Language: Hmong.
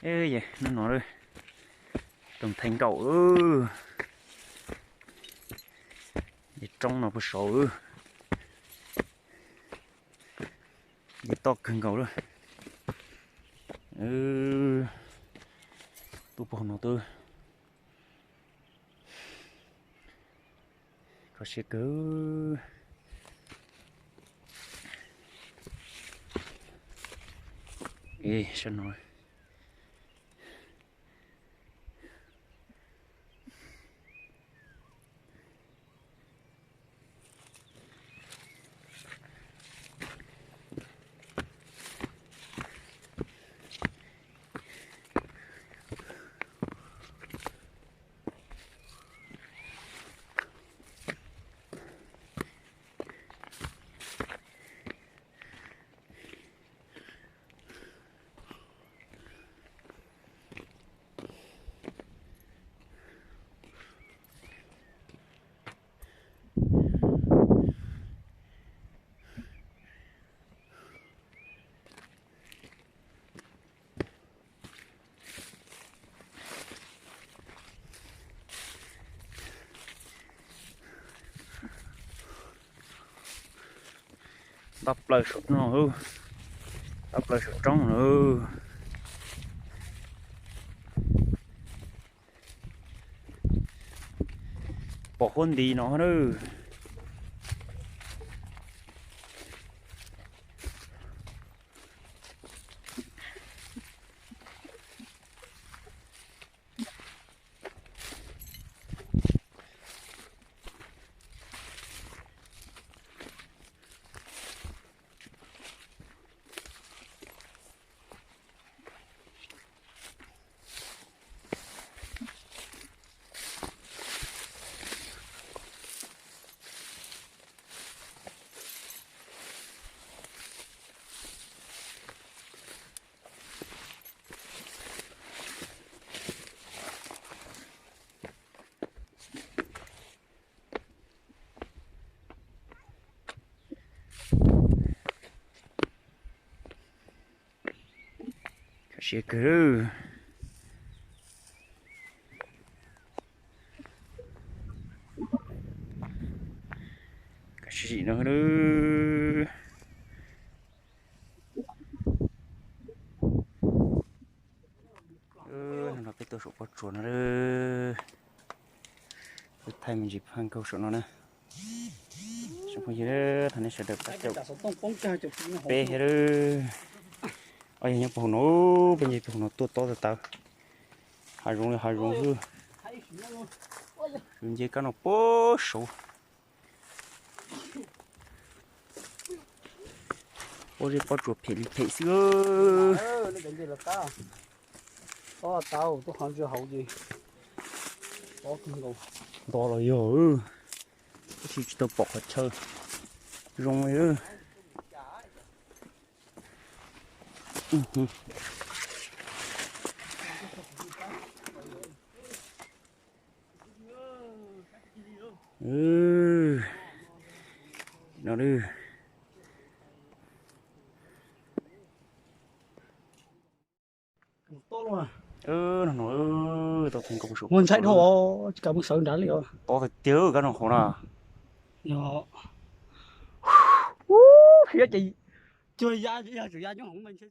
Ej, hnub no lawm, rooj theej nkaum, ces roob no puag saud, ces toj kawg nkaus lawm. Tuaj puag no twb kho siab kawg. Sab no. Toj plaws saum no, toj plaws saum roob lawm. Pom huab nti no na. Kho siab kawg. Kho siab zim no. No peb tuaj saum pob tsuas no, peb thaij me ntsis phaj nkaug saum no na. Thaum nej sawv daws pab caum peb thiab. Yog nyob puag hauv no, peb nce puag hauv no tuaj tob tawv tawv, hav zoov li hav zoov xwb. Nce kab no puag saud. Ua zeb pob tsuas phem li phem xwb. Nto los yog, tab sis tsis tau pom qhov chaw zoo li. No, no, no, tau theej nkaus saum, muaj ntshai dhau, tsis kam mus sawv nrad li os. Tob tiag tiag kab no hauv na. Yog, ub, thiab ces cuag ya, yog tseem ya nyob hauv mas ntshe